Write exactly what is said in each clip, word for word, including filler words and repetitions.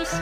方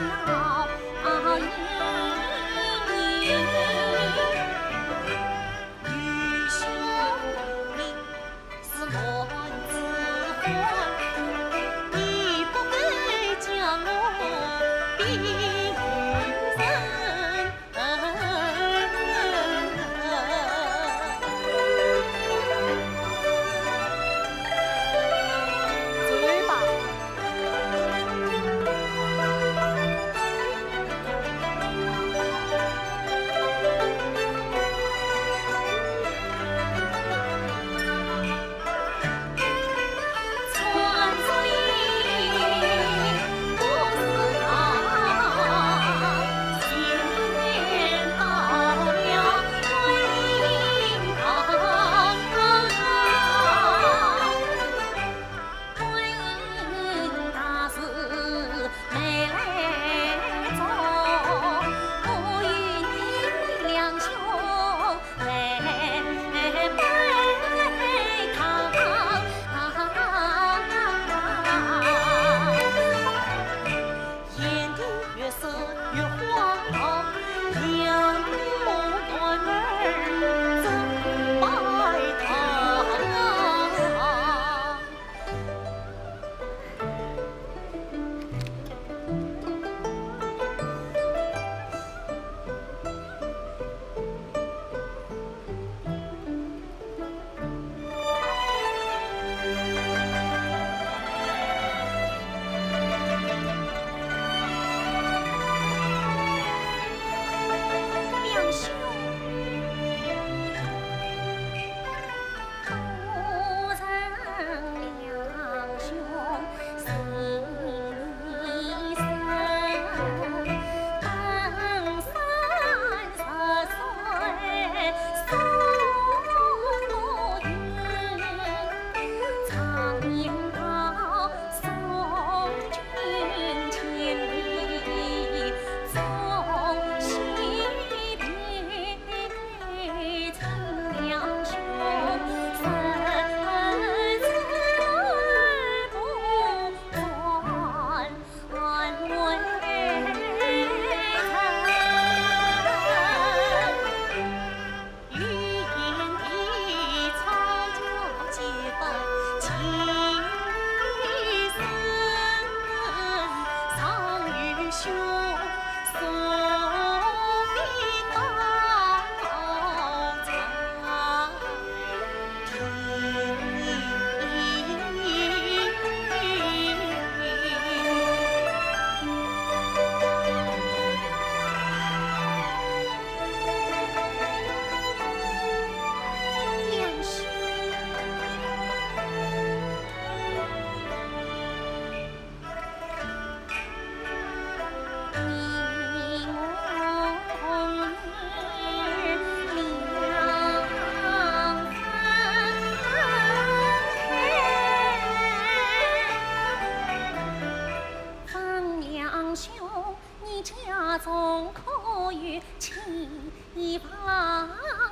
良兄，你家中可有妻房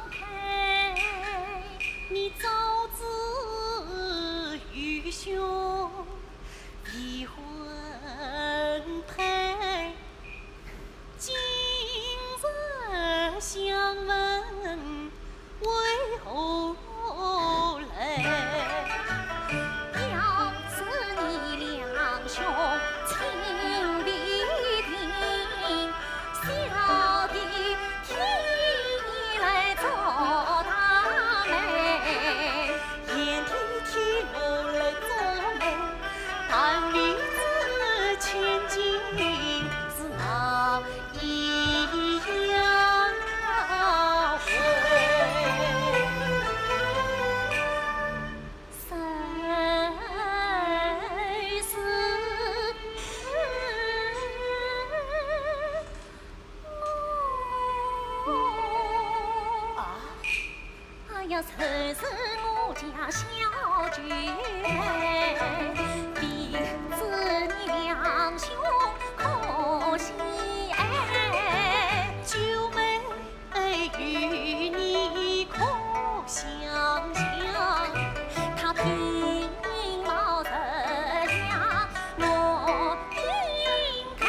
配？你早知愚兄未婚配，今日相问 为何来？要是你良兄情比定，小弟替你来做大媒。贤弟替我来做媒，但未知千金是哪 一样会。啊，哎呀，谁是我家小舅妹？未知你良兄可喜爱？舅妹与你可相像？他品貌如何，我应该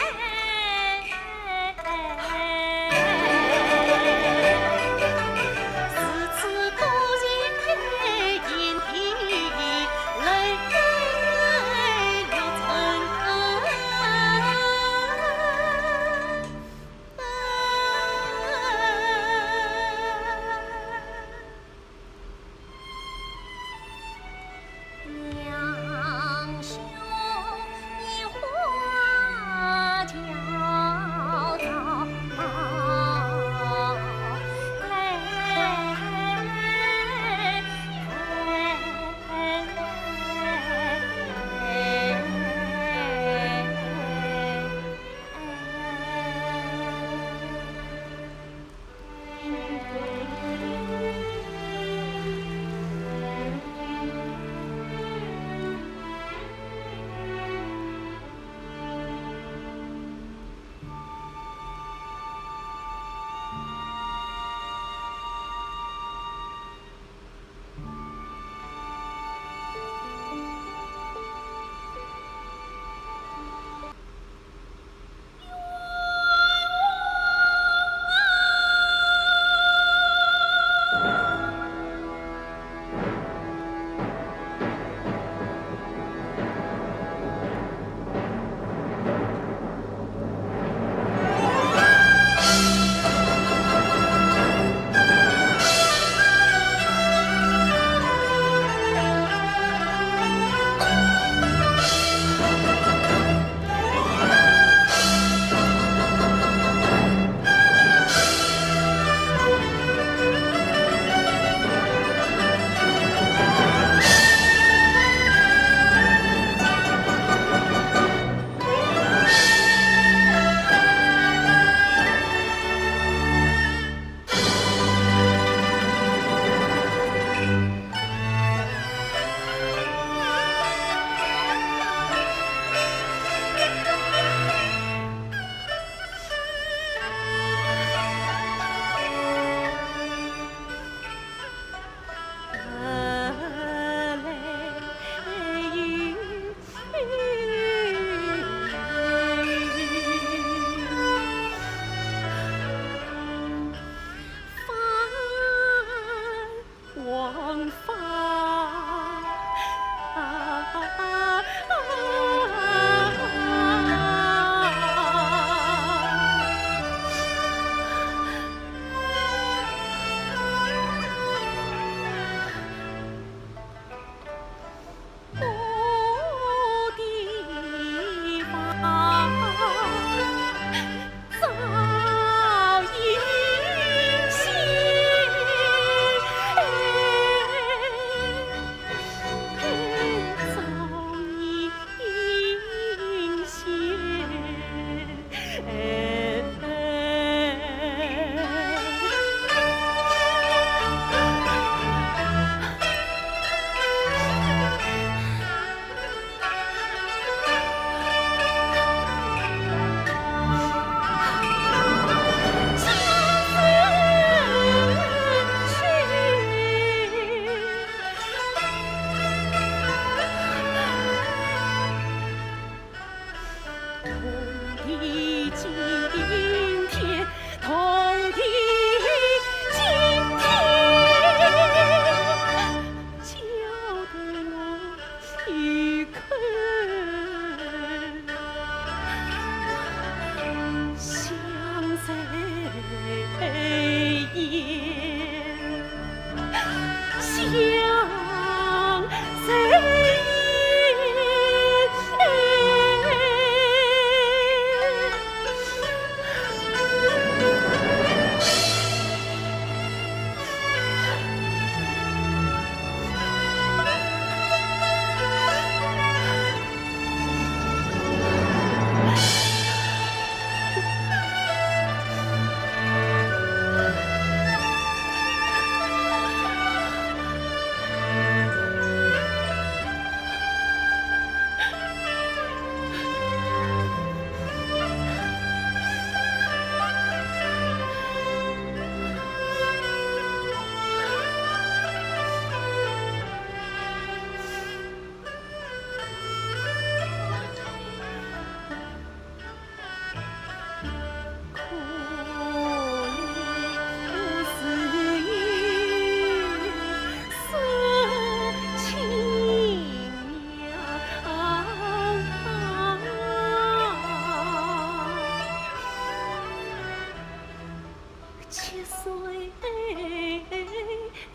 谁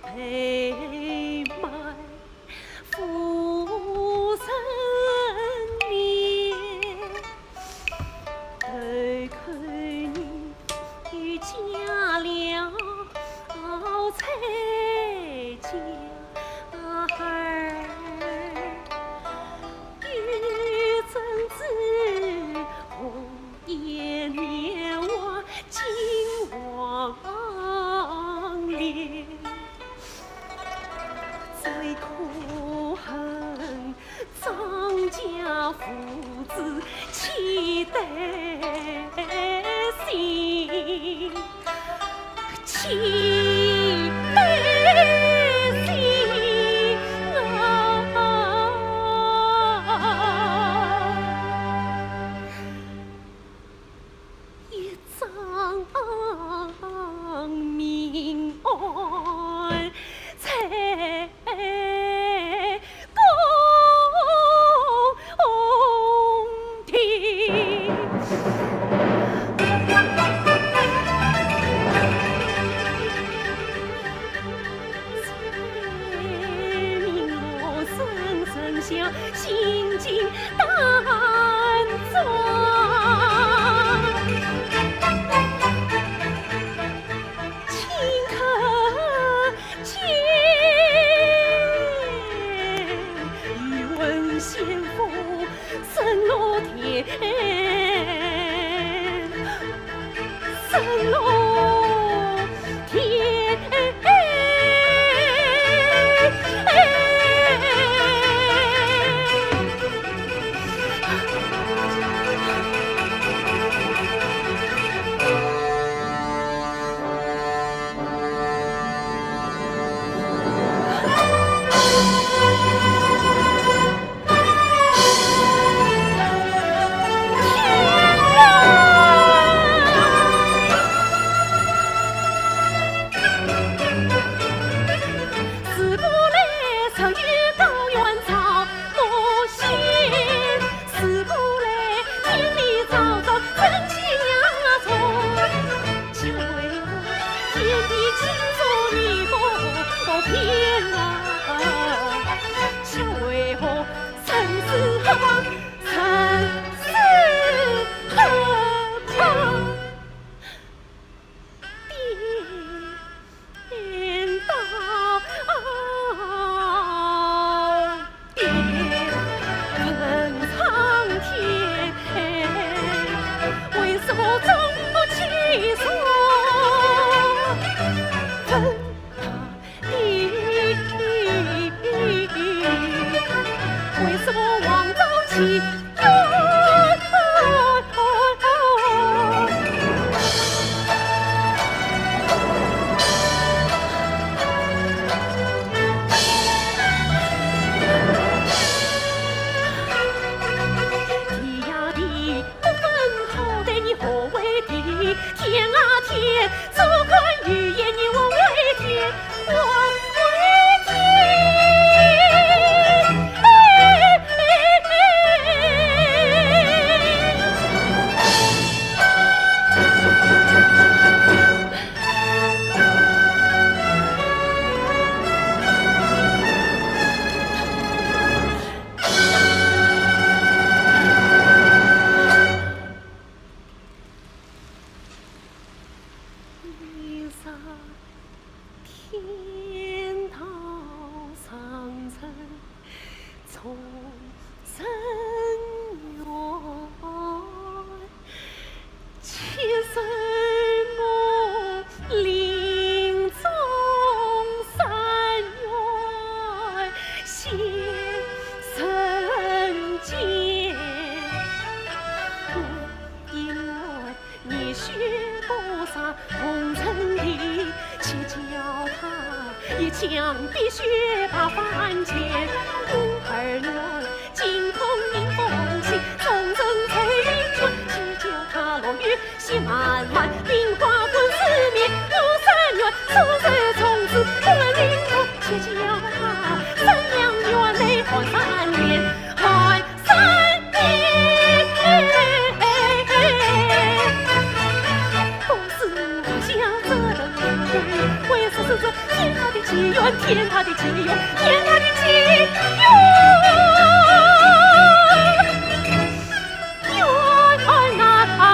陪伴夫人眠？偷看你嫁了采萍家儿，又怎知红颜年华 尽黄连。最可恨张家父子气得心，气得心啊！ 一张名案在公庭。愿天塌地陷，愿塌地陷，愿，愿啊！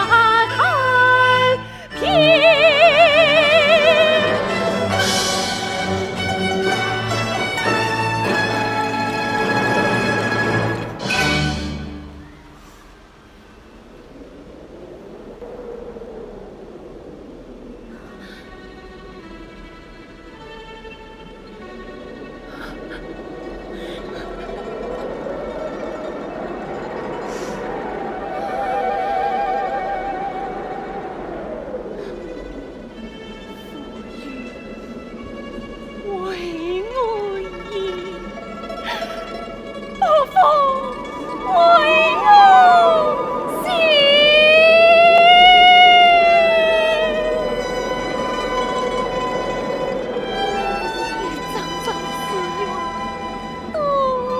为我也，不服为我行。一张张誓愿， 都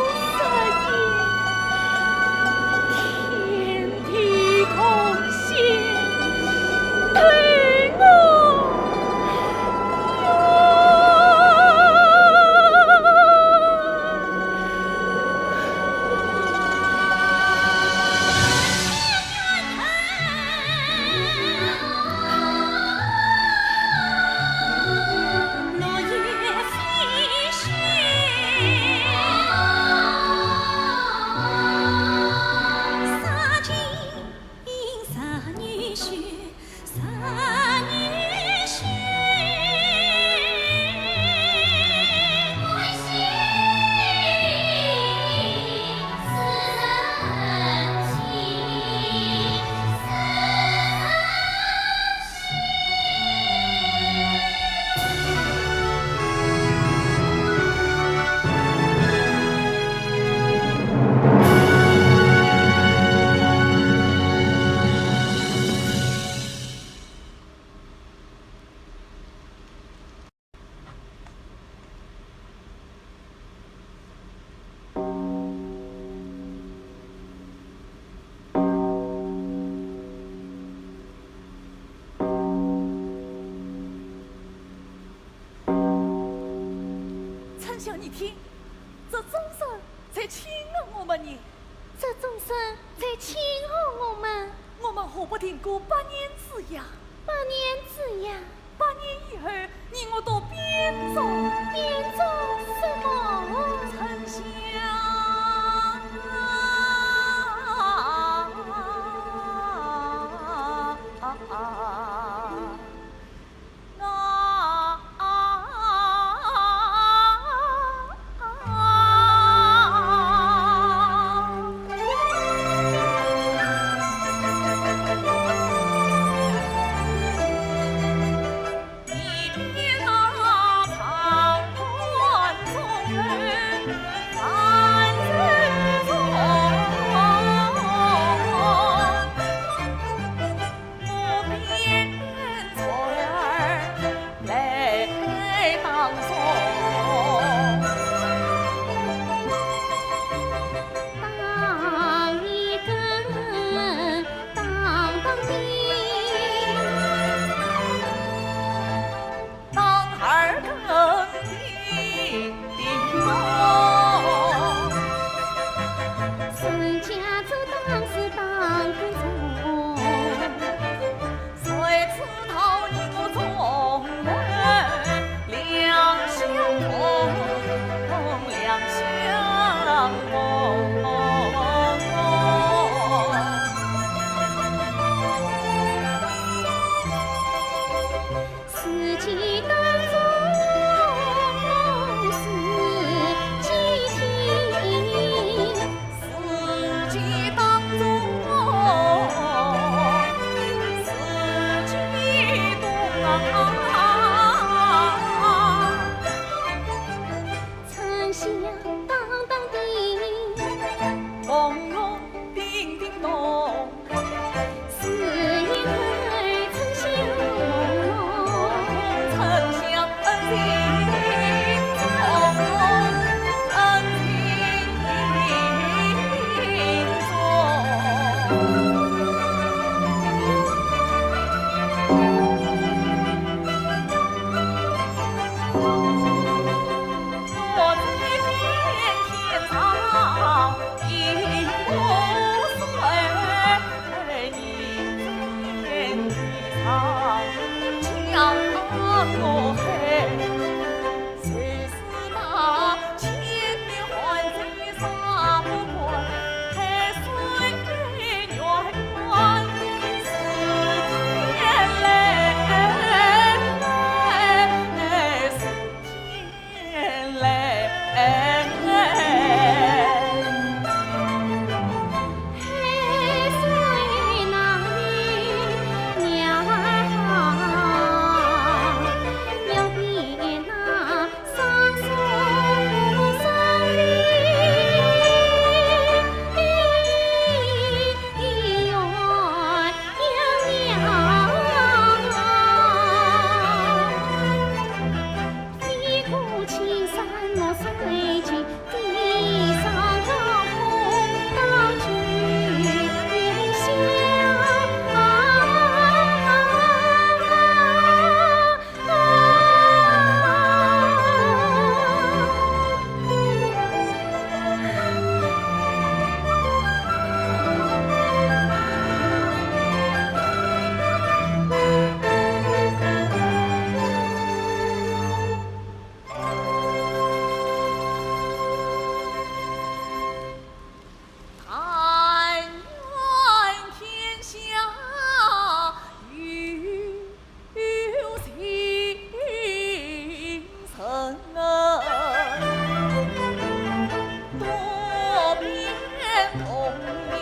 实现，天地同心，对我春香，你听，这钟声在请贺我们呢。这钟声在请贺我们。我们何不停歌八年之约？八年之约？八年以后，你我都变作，变作什么？春香。但愿天下有情人，多变同名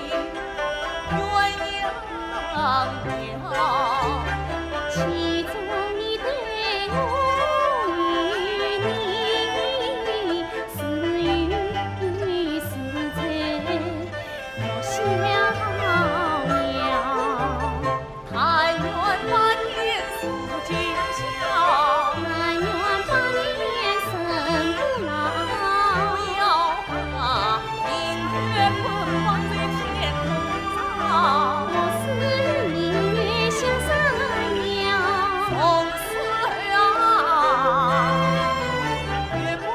鸳鸯庙。其中你对我与你，是与是谁？ 莫相邀。但愿百年思今宵，但愿百年人不老。不要把明月半弯在天空照。莫使明月下山摇。从此啊，月不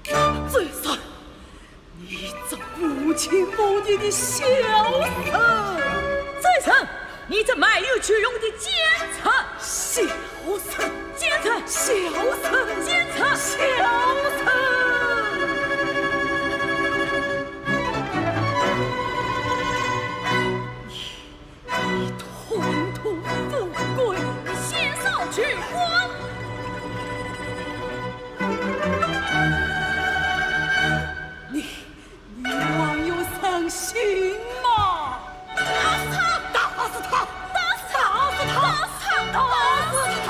周生，你这无情无义的小人！周生，你这卖油求荣的奸臣！小人！奸臣！小人！奸臣！小人！ 你，你贪图富贵，你先少取光。你，你还有人性吗？打死他！打死他！打死他！打死他！打死他！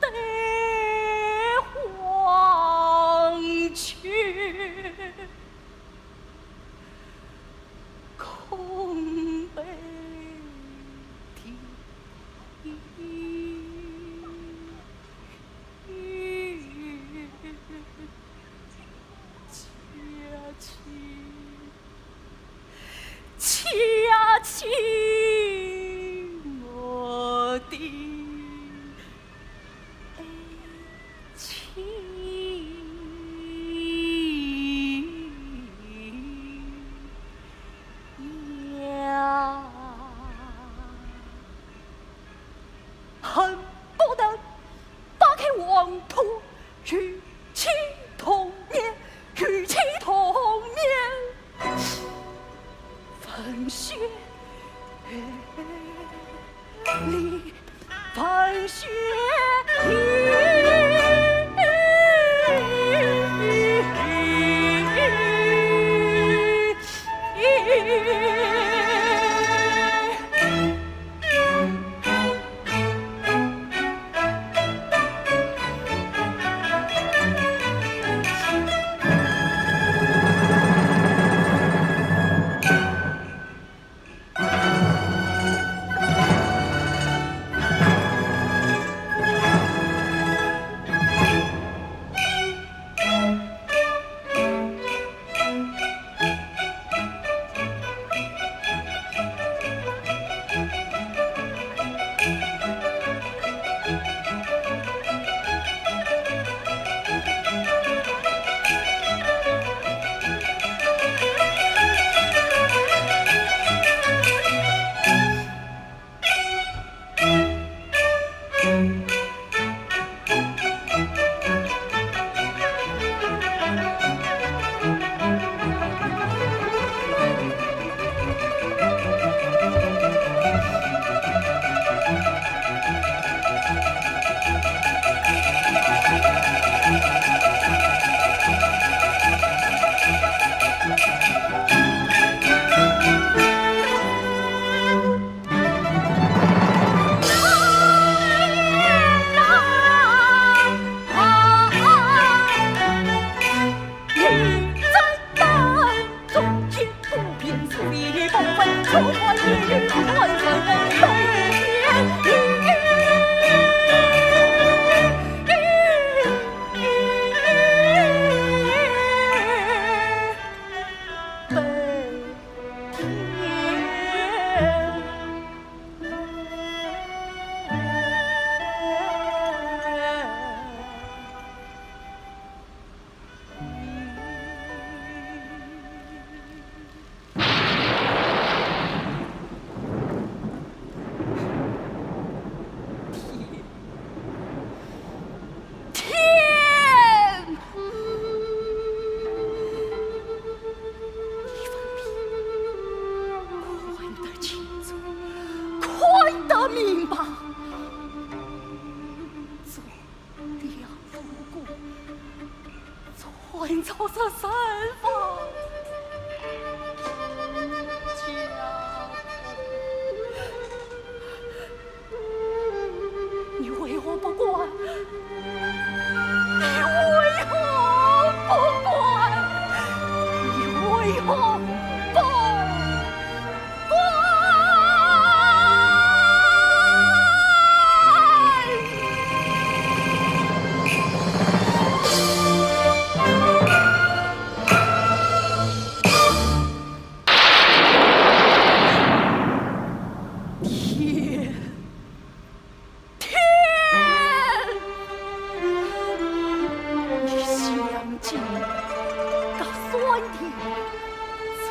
对黄泉空悲啼。 恨不得 拨开黄土，与其同眠，与其同眠。风雪里，风雪里。 天！看得清楚，看得明白。做了无辜，穿着这身份，家破 你为何不管？你为何不管？你为何不管？天！ 天！你想尽打算的，怎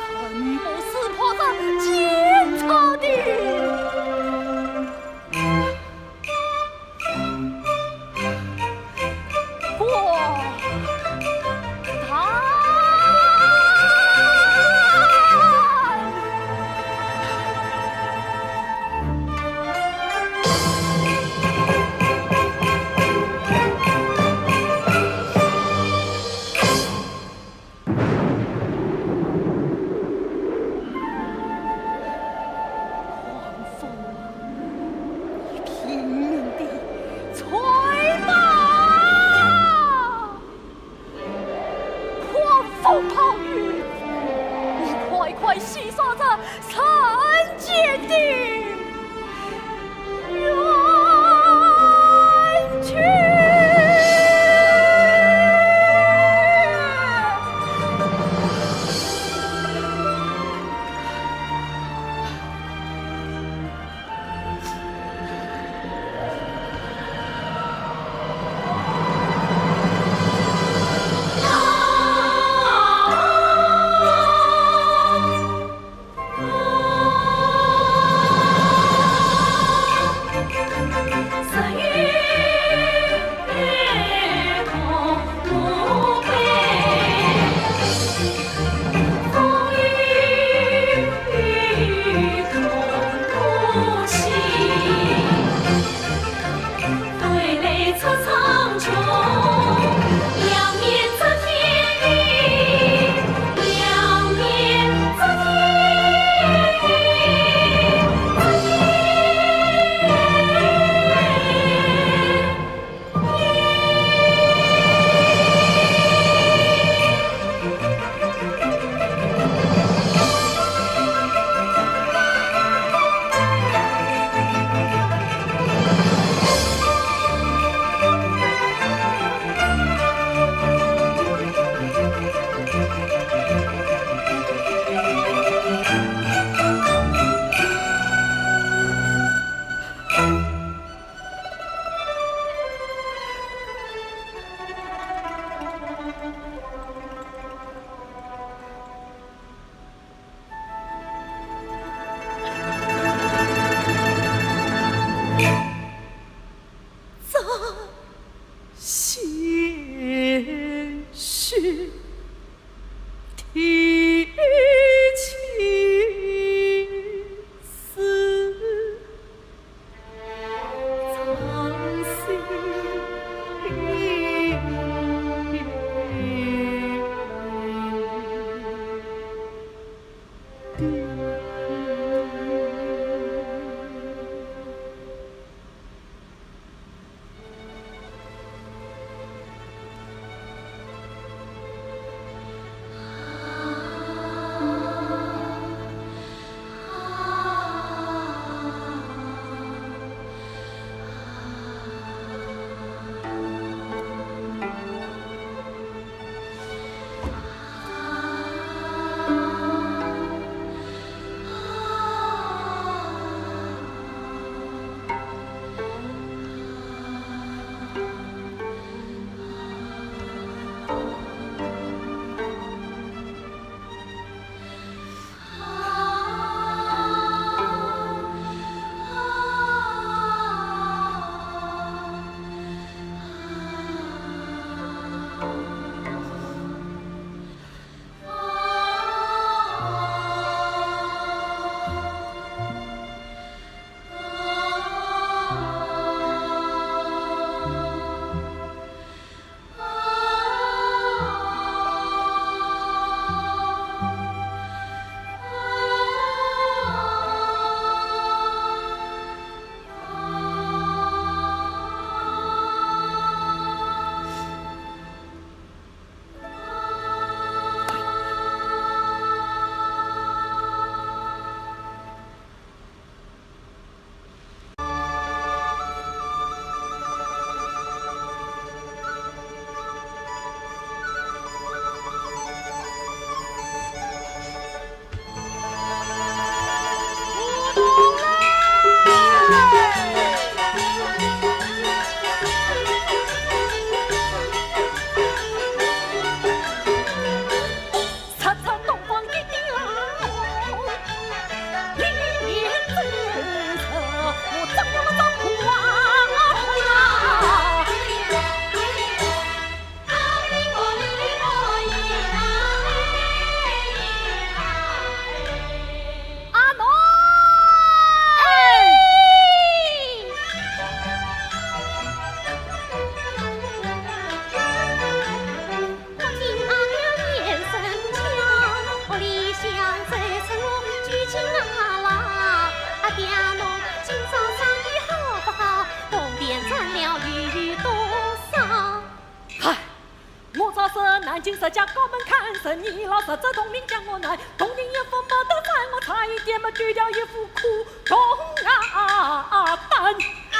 进石家高门看，十二老，十只铜钿将我难，铜钿一分没得赚，我差一点么丢掉一副苦铜啊担。哎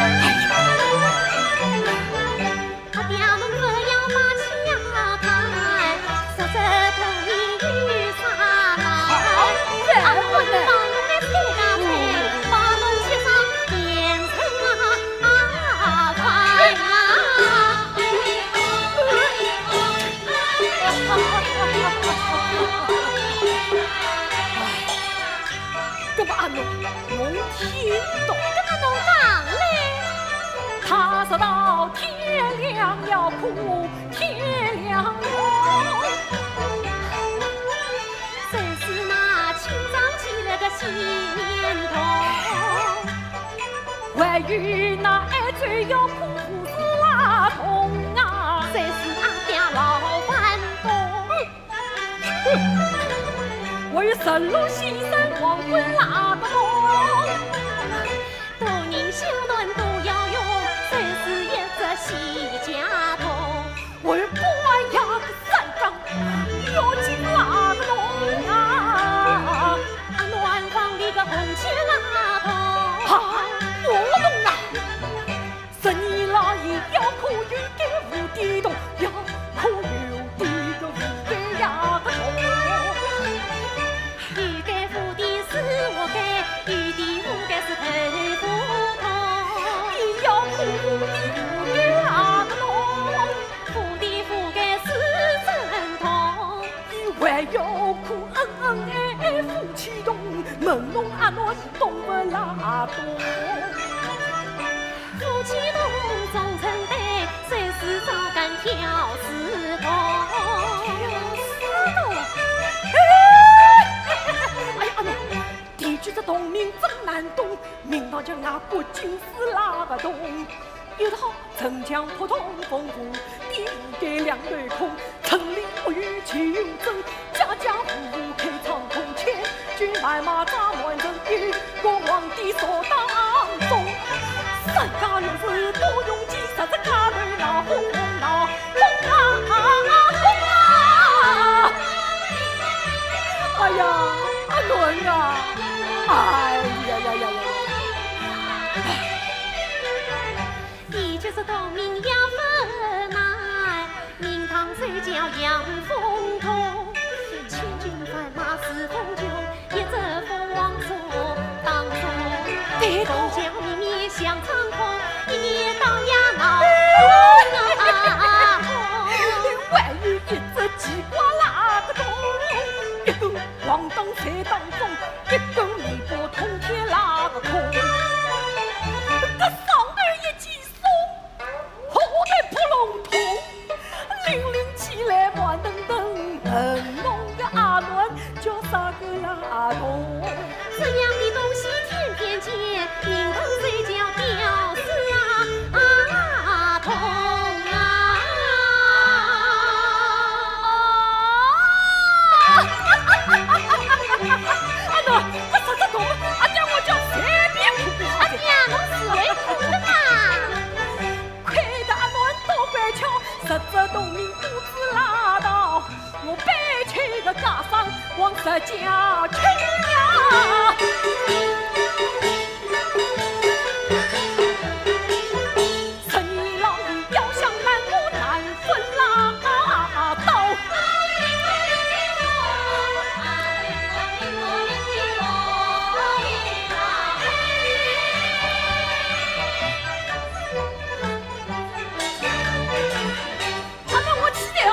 呀！阿爹侬勿要把气呀开，十只铜钿有啥难？好，阿爹侬来猜呀猜，把侬气上变成啊 搿么阿奴，侬听懂？搿么侬讲嘞？他说到天亮要哭天亮哦。 就是那清早起来个洗面桶，还有那爱走要苦是拉桶啊，就是阿爹老板懂。还有十六先生黄昏拉个梦，大人小囡都要用，就是一只洗脚桶。 我不爱呀个三缸，要进哪个弄啊？啊，暖房里个红旗拉桶。啊，我弄啊！十二老爷要哭有个无底洞，要哭有底个无底呀个洞。有个无底是活该，有底无该是豆腐桶。你要哭有底无该哪个弄？ 无底无该是真痛。你还要哭恩恩爱爱夫妻洞，问侬阿囡懂勿啦懂？夫妻洞总成对，谁是早干挑事痛？挑事痛？哎，哎呀，阿囡，第几只洞名真难懂，名堂叫那个金丝拉个洞。 一套城墙破洞封府，第一个两对空，城里没有去用针，家家户户开仓空，千军万马扎满阵，一个皇帝坐当中。三家六户多用计，十只家头闹哄哄闹，哄啊哄啊！哎呀，阿囡啊！哎呀呀呀呀！哎。 第几只洞名也勿难，名堂水叫杨风筒，千军万马似风穷，一只凤凰座当中。对头。凤叫咪咪响苍空，一面当呀闹啊。还有一只奇怪拉个洞，一根黄灯在当中，一根尾巴通天拉个空。搿上头一记 松，后头扑隆咚，拎拎起来慢腾腾，问侬个阿囡叫啥个拉洞？这样的东西天天见，名堂水叫吊死啊，啊，痛啊！阿囡，搿啥只动物？阿爹我叫随便哭哭好的。阿爹，侬是会哭的嘛？ 亏得阿囡多乖巧，十只洞明肚子拉到，我背起个家生往石家去呀。十二老爷要想拦我难分拉倒。 阿囡，我去的哦。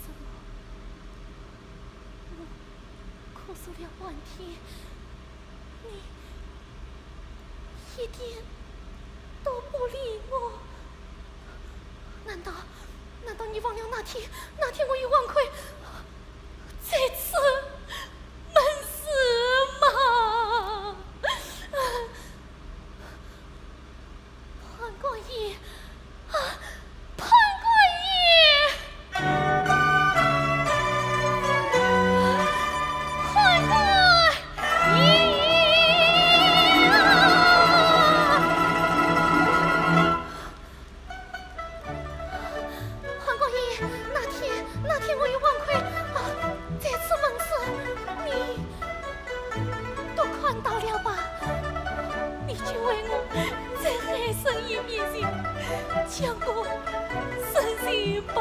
怎么，我咳嗽了半天，你一点都不理我？难道，难道你忘了那天，那天我与王魁在此盟誓吗？ 判官爷，啊，判官爷，判官爷啊！ 判官爷，那天，那天我与王魁，啊，在此盟誓，你都看到了吧？你就为我在海参宴面前将我生擒吧。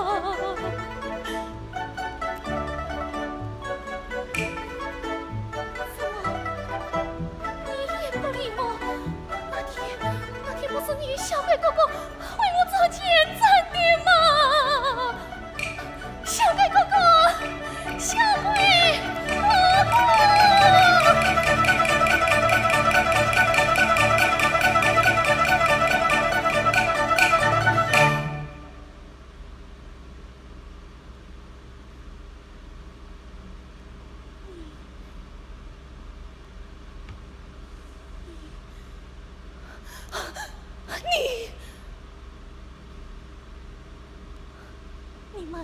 怎么，你也不理我？那天，那天不是你与小鬼哥哥 为我做见证的吗？小鬼哥哥，小鬼哥哥。你，你，你们，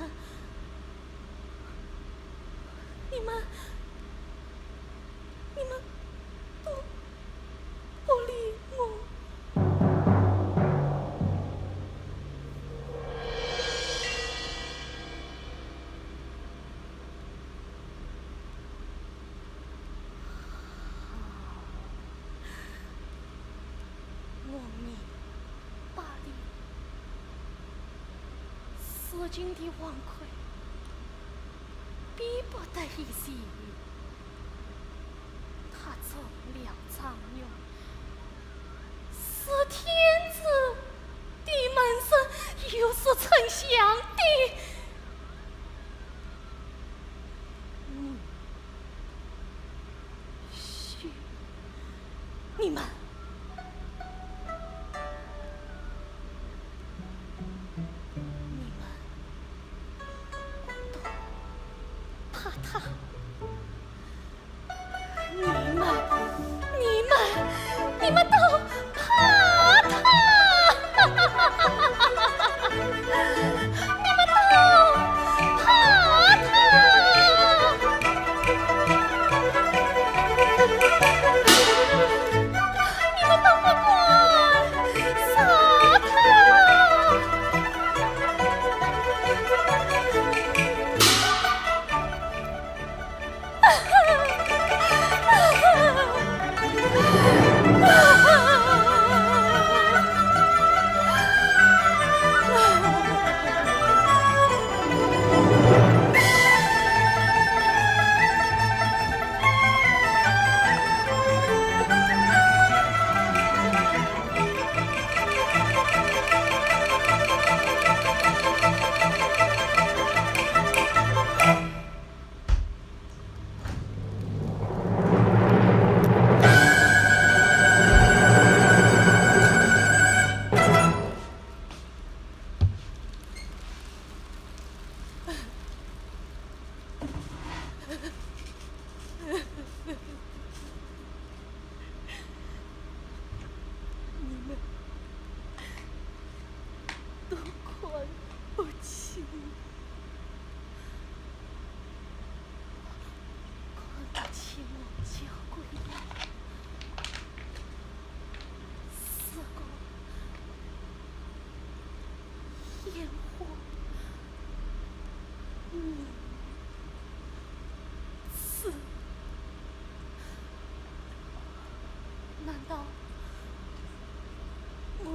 你们，你们都不理我。 我明白了，如今的王魁比不得以前。他中了状元，是天子的门生，又是丞相的女婿。你们，你们都怕他。 你们，你们，你们都怕他！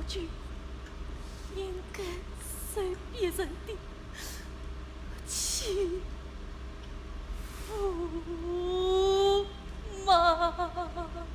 就应该受别人的欺负嘛。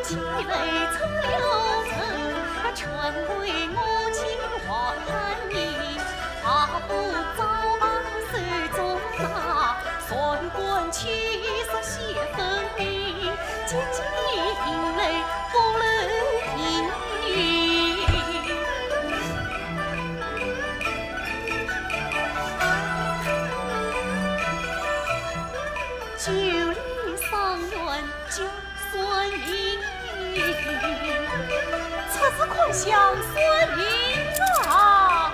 九里桑园叫算命，出自款项算命啊。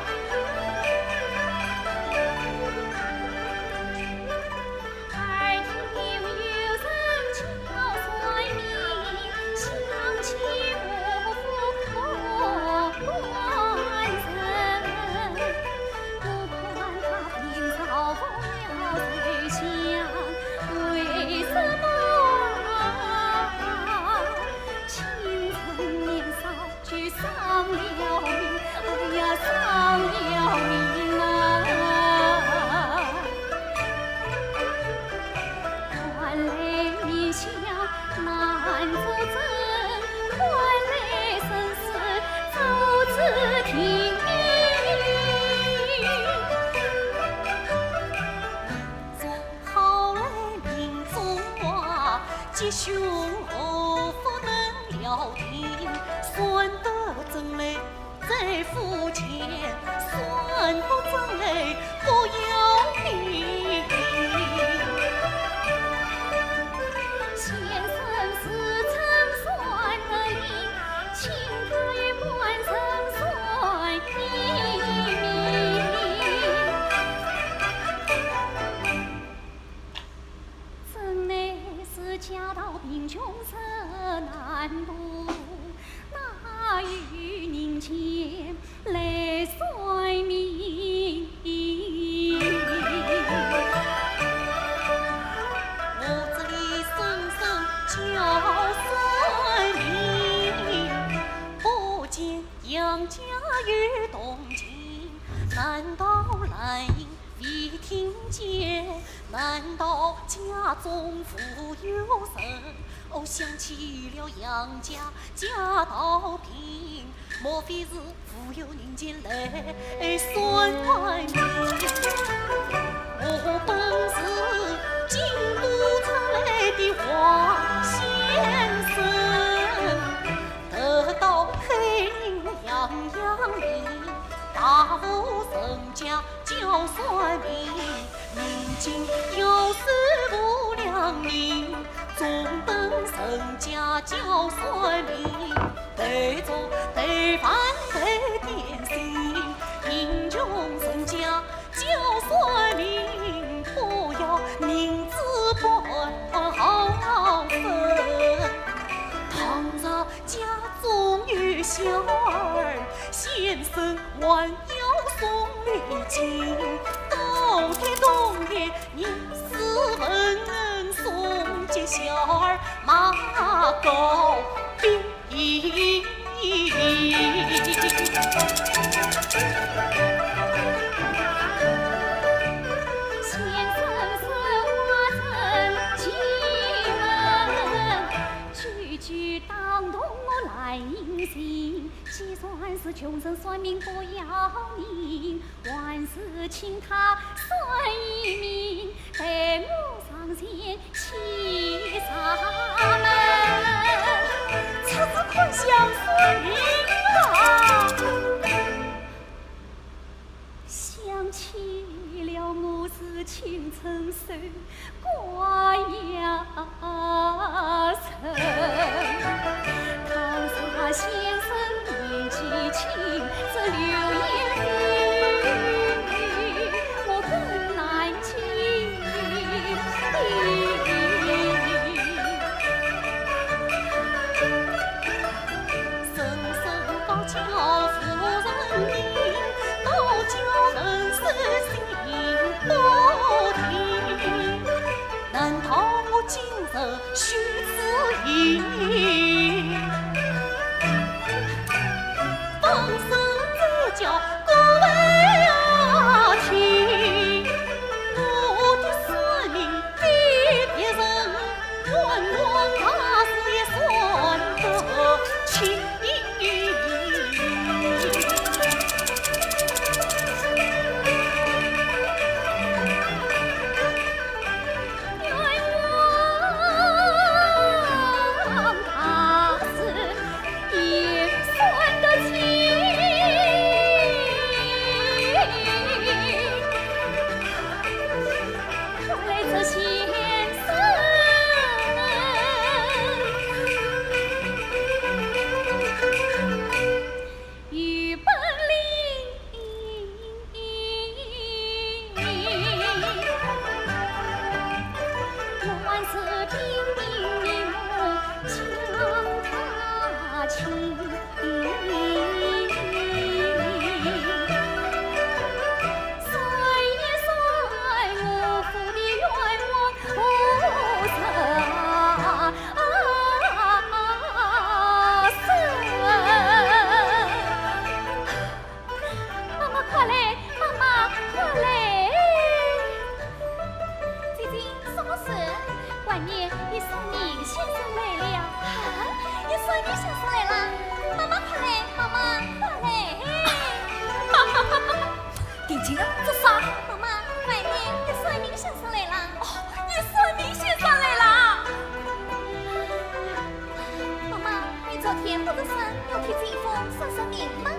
昨天不是说要替姐夫算算命吗？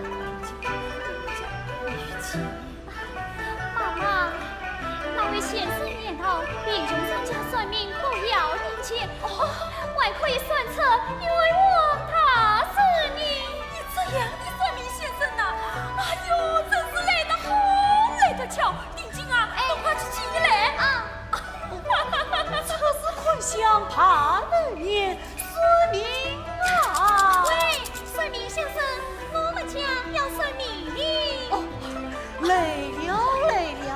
妈妈，那位先生言道，贫穷人家算命不要定亲，哦，还可以算出冤枉大事呢。你这样的算命先生呐，哎呦，真是来得好，来得巧。定亲啊，哎，我快去请你来。啊。出师看相怕流年， 算命啊！喂，算命先生，我们家要算命呢。哦，来了，来了。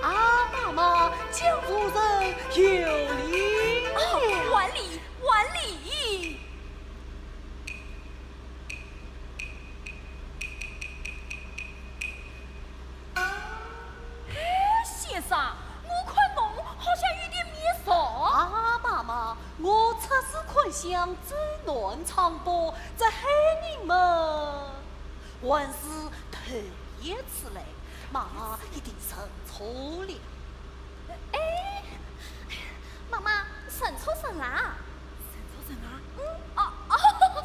啊，妈妈，江湖人有礼。哦，还礼，还礼。 哎，先生，我看侬好像有点面熟。啊，妈妈，我出师看相，走南闯北，这海宁门还是头一次来，妈妈一定认错了。哎，妈妈，认错人啦。认错人啦？嗯，哦，哦，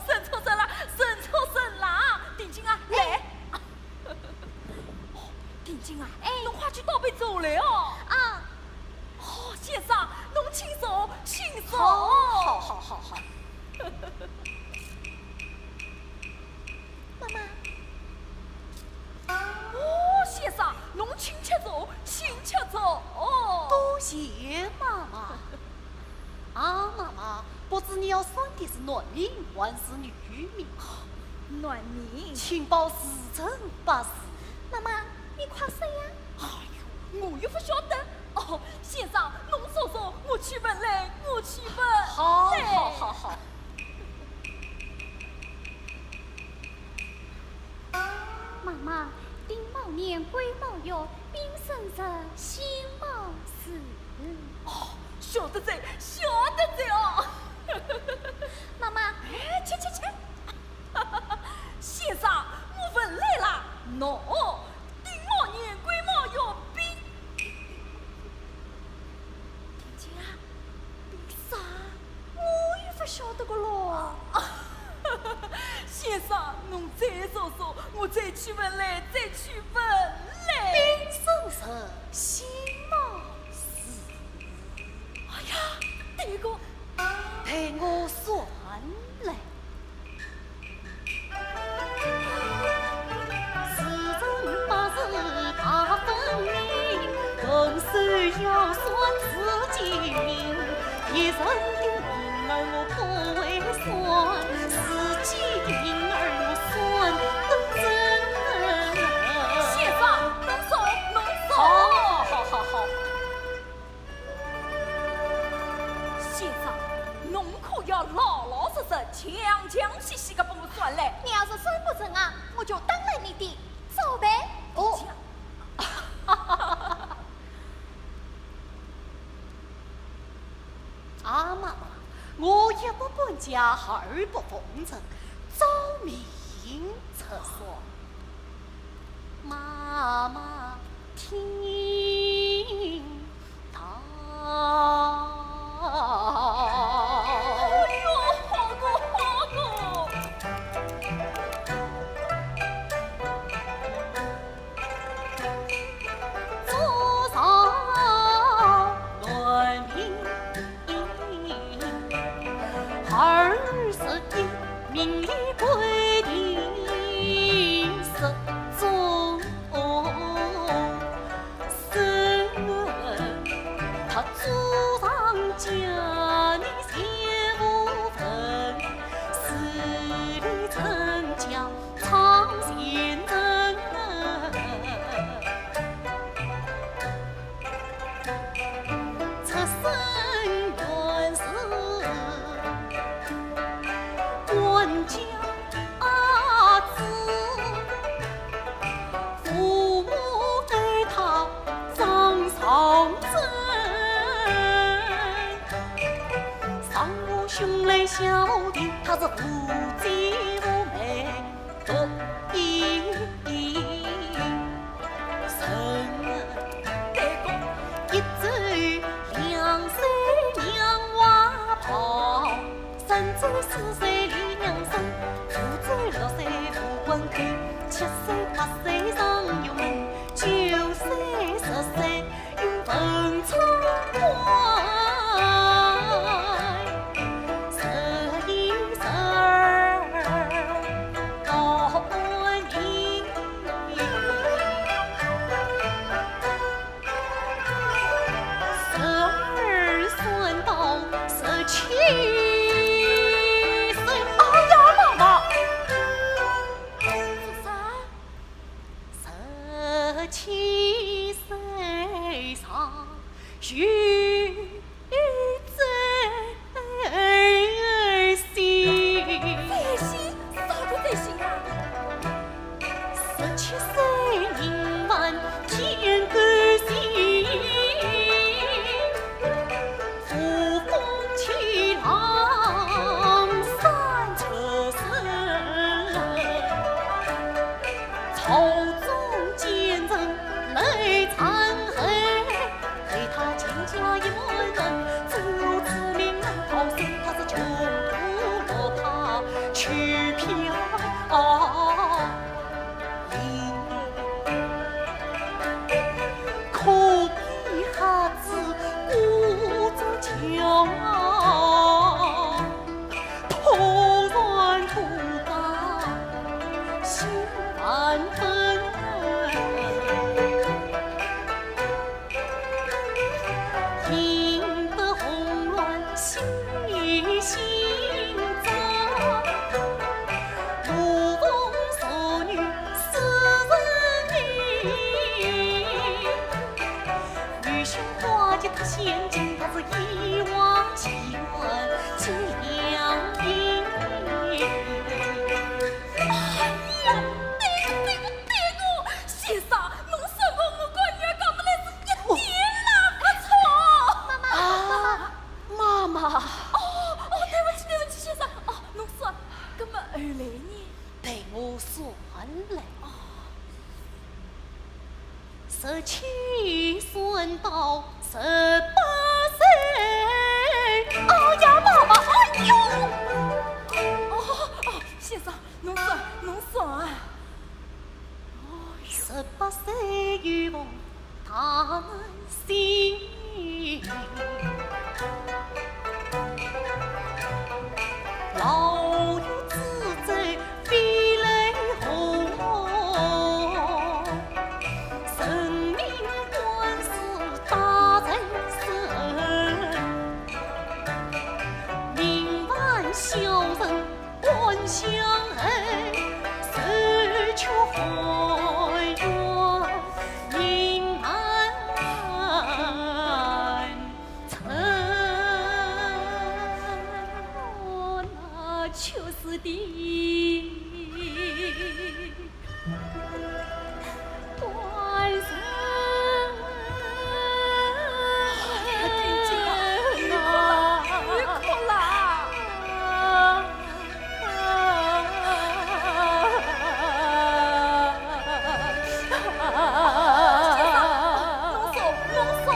认错人啦，认错人啦。定亲啊，来。 哦，定亲啊，哎，侬快去倒杯茶来哦。啊。哦，先生，侬请坐，请坐。好，好，好，好。妈妈。哦，先生，侬请吃茶，请吃茶。哦。多谢妈妈。 啊，妈妈，不知你要算的是男命还是女命？男命。请报时辰八字。妈妈，你快说呀！哎呦，我又不晓得。哦，先生，侬坐坐，我去问来，我去问。好，来。好，好，好。 妈妈，丁卯年，癸卯月，丙申日，辛卯巳。哦，晓得哉，晓得哉哦。妈妈。哎，去，去，去。先生，我问来了，喏，丁卯年，癸卯月，丙 定亲啊，比啥？我也不晓得个咯。先生，侬再坐坐，我再去问来，再去问来。丙申日，辛卯巳。哎呀，对个。待我算来。 时辰八字大分明，动手要算时辰，一人的命儿我不会算，自己的命儿我算得准。先生，侬坐，侬坐。好，好，好，好。 先生，侬可要老老实实、详详细细个帮我算嘞。你要是算不准啊，我就打烂你的招牌。哦。啊，妈妈，我一不搬家，二不奉承，照命出算。 妈妈听到。哎呦，好个好个。做上男命 二十一，命里规定失踪，生他祖上家里写无痕，死里成家唱前程。 出生原是官家子，父母爱他上上阵，上无兄来小弟，他是无姐无妹。 独一人，一走两岁娘怀抱，周四岁李娘生，五周六岁吴文贵，七岁八岁上学门，九岁十岁有文昌官，十一十二高官印。 十二算到十七岁。哎呀，妈妈！做啥？十七岁上学。 再娶？啥个再娶啊？十七岁迎娶见官人，五府去郎三出身，朝中奸臣来参会。 对他秦家一门人，只有此名能逃生，他是穷途落魄去漂移。可比瞎子过着桥，徒然徒家心万分。 引得红鸾喜心焦，无风俗女四人迷。女凶花甲脱险进，他是一往情愿寄良医。哎呀，对对对哦，先生，侬说我，我个女儿讲得来是一点也勿错。妈妈，妈妈。啊，妈妈。哦，哦，对不起，对不起，先生。哦，侬说，那么后来呢？待我算来。哦。十七算到十八岁。哎呀，妈妈，哎呦！哦，哦，先生， 侬说，侬说啊。十八岁有逢大难星，老爷之子飞来祸，人命官司打成身，命犯小人 官相害，受屈含冤命难伸。那就是的。 官人啊，先生，侬说，侬说。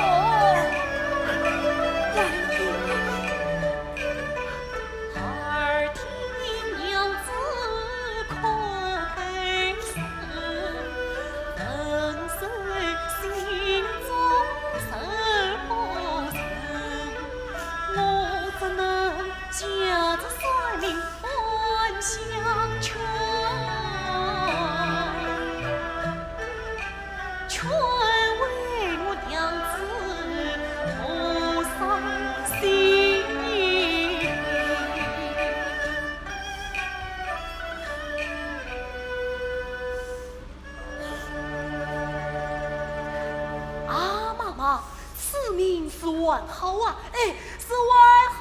啊，妈妈，此命是还好啊，哎，是还好。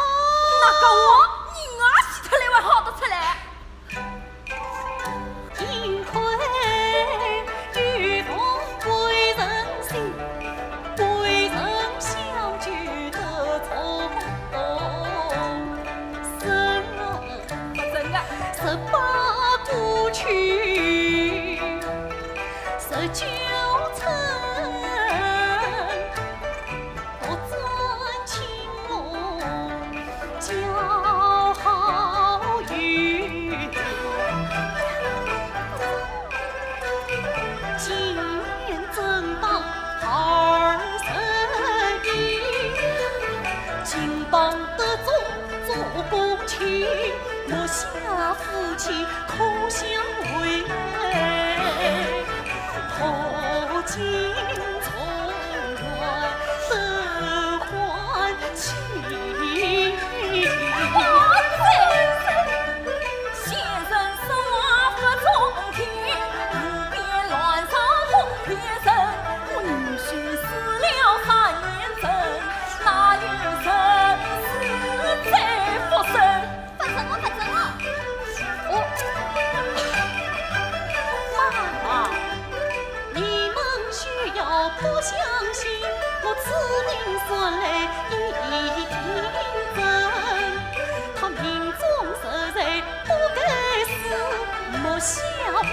那个我，人啊死脱了还好得出来？幸亏有逢贵人相，贵人相救得重生。 十八过去十九春，独占青龙我下夫妻可相会，可尽重圆，得欢喜。 不成我，不成我。哦，妈妈，你们休要不相信，我此命说来一定真。他命中受罪不该死，莫下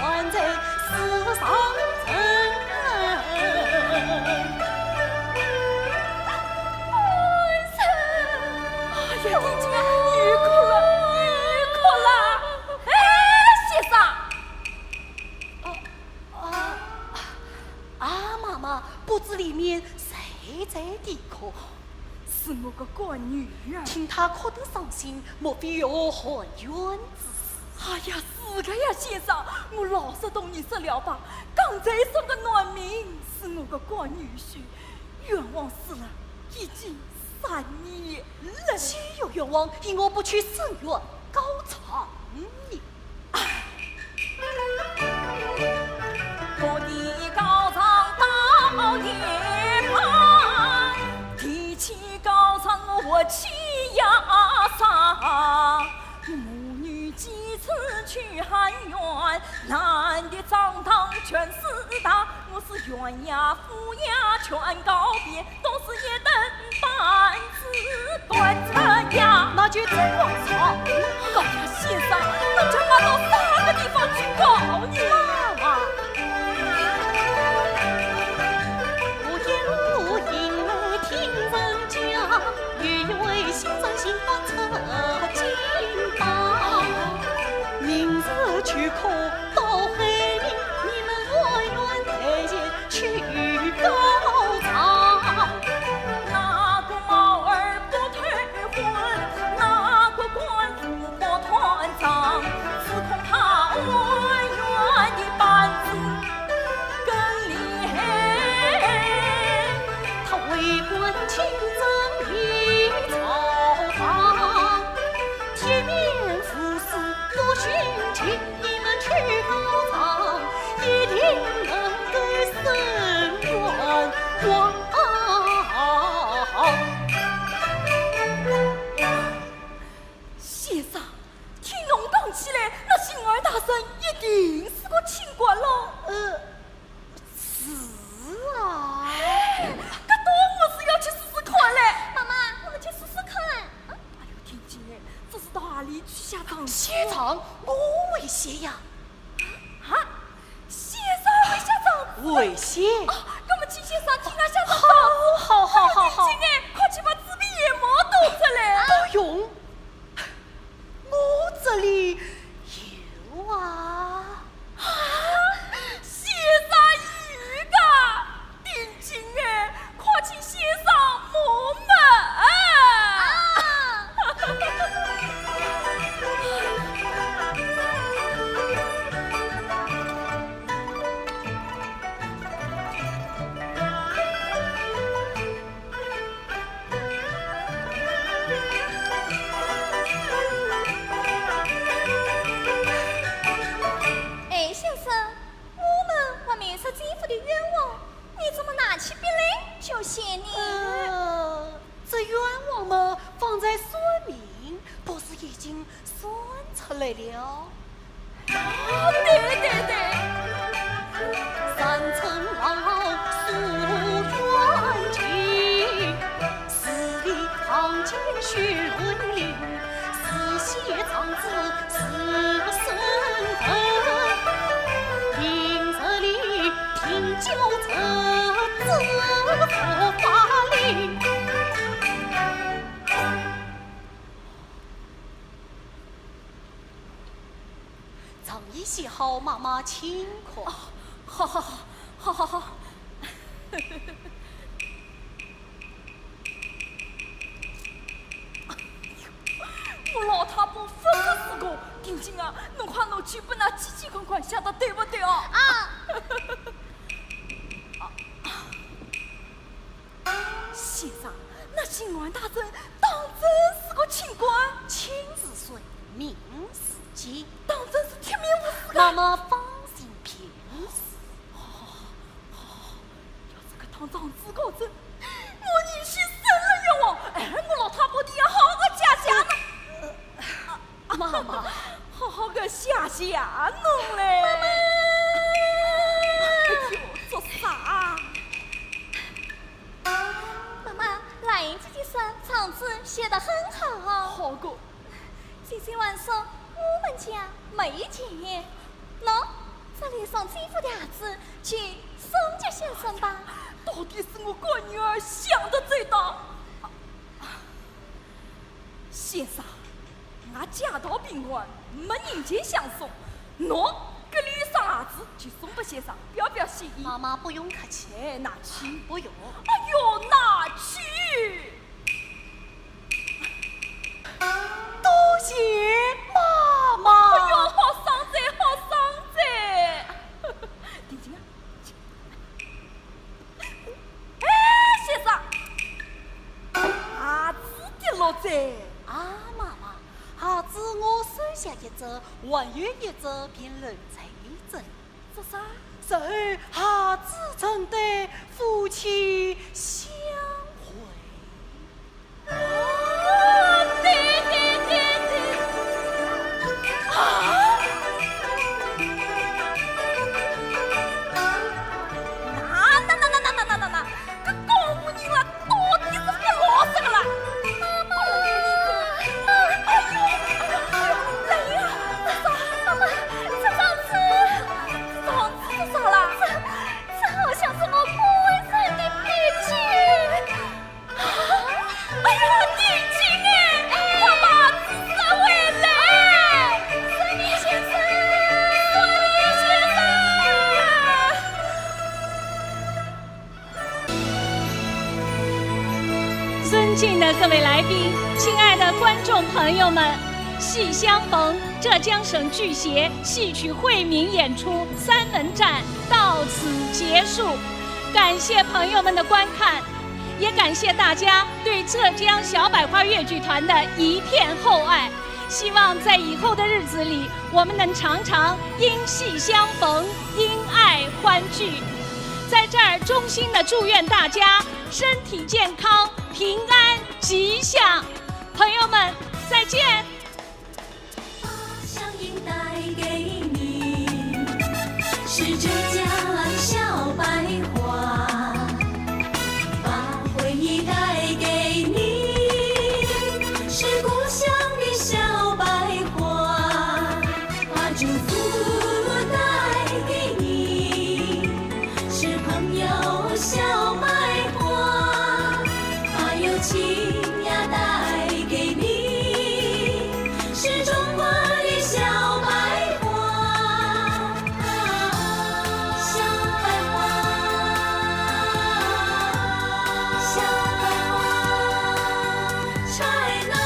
凡在世上沉。哎呀，你竟然又哭了，又哭了。 哎，先生。啊，啊，啊，妈妈，不知里面谁在啼哭？是我个干女儿。听她哭得伤心，莫非有含冤之事？哎呀，是的呀，先生，我老实同你说了吧，刚才说个难民是我个干女婿，冤枉死了已经三年了。岂有冤枉，依我不去伸冤告状呢。 各地告状到鄢旁，提起告状我气压上。母女几次去喊冤，男的张汤全势大，我是冤呀 府衙全告遍，都是一顿板子端着呀。那就真冤枉。哎呀，先生，那叫他到啥个地方去告呢？妈妈，我一路行来听人讲，有一位先生姓方出京吧，名字就可 到海里，你们喊冤台前去告状。那个猫儿不退婚，那个官司不断账，只恐他喊冤的板子更厉害。他为官清正理朝堂，铁面无私不徇情。 你们去告状，一定能够伸冤枉。先生，听侬讲起来，那星儿大人一定是个清官喽。呃，是啊。哎，搿倒我是要去试试看嘞。妈妈，我们去试试看。哎呦，天津哎，这是到哪里去下葬？下葬？我会写呀。 啊？先生会下葬？会写。哦，那么请先生替俺下葬。好，好，好，好，好。哎，快去把纸笔研墨拿出来。不用，我这里有啊。啊，先生有个。 定金哎，快请先生摸摸。啊！哎，先生，我们还没说姐夫的冤枉， 你怎么拿起笔来就写呢？呃，这冤枉嘛，方才算命，不是已经算出来了？哦，对对对。三春老树冤情，十里长街血淋淋，是写长子 子孙恩，平日里停酒吃，知府法令。状已写好，妈妈请看。哦，好，好，好，好，好，好。 我老太婆不是个金啊，侬快拿去拨㑚姐姐看看，写得对勿对哦？啊！先生，㑚巡按大人当真是个清官？清是水，明是奸。当真是铁面无私个？妈妈放心便是。好，好，好，好，要是搿趟状子告真，我宁死也勿愿望。哎，我老太婆的也好好谢谢侬。 妈妈，好好个谢谢侬嘞。妈妈。哎呦，做啥？妈妈，兰英姐姐说状子写得很好哦。好个。姐姐还说我们家没钱。喏，这里送这副条子去送给先生吧。到底是我干女儿想得周到。 先生，俺家道贫寒，没人情相送。喏，搿里有双鞋子，就送拨先生，表表心意。妈妈不用客气。哎，拿去。不用。哎呦，拿去。多谢妈妈。哎呦，好生哉，好生哉。定金啊。 哎，先生，鞋子跌落哉。啊，妈妈，鞋子我收下一只，还有一只便留在这里。做啥？日后鞋子成堆，夫妻相会。 啊，对，对，对，对。啊！那，那，那，搿告我人了，到底是勿老实个啦！哎呦，哎呦，哎呦，来呀，这啥？妈妈，这张纸，这张纸是啥啦？这，这好像是我顾文生的笔迹。 哎呀，定金哎，快把纸收回来！三年先生，三年先生！尊敬的各位来宾，亲爱的观众朋友们，《戏相逢》浙江省剧协戏曲惠民演出三门战到此结束，感谢朋友们的观看。 也感谢大家对浙江小百花越剧团的一片厚爱，希望在以后的日子里，我们能常常因戏相逢，因爱欢聚。在这儿衷心的祝愿大家身体健康、平安、吉祥。朋友们，再见。 把乡音带给你，是浙江小百花。把回忆带给你，是故乡的小百花。把祝福带给你，是朋友小百花。把友情呀带给你， 是中国的小百花。小百花，小百花，China，China，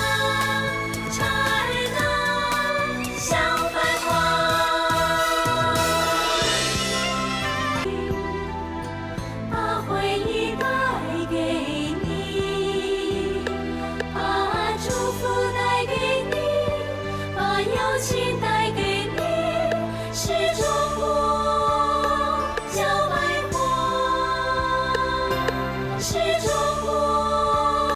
小百花。 把回忆带给你，把祝福带给你，把友情带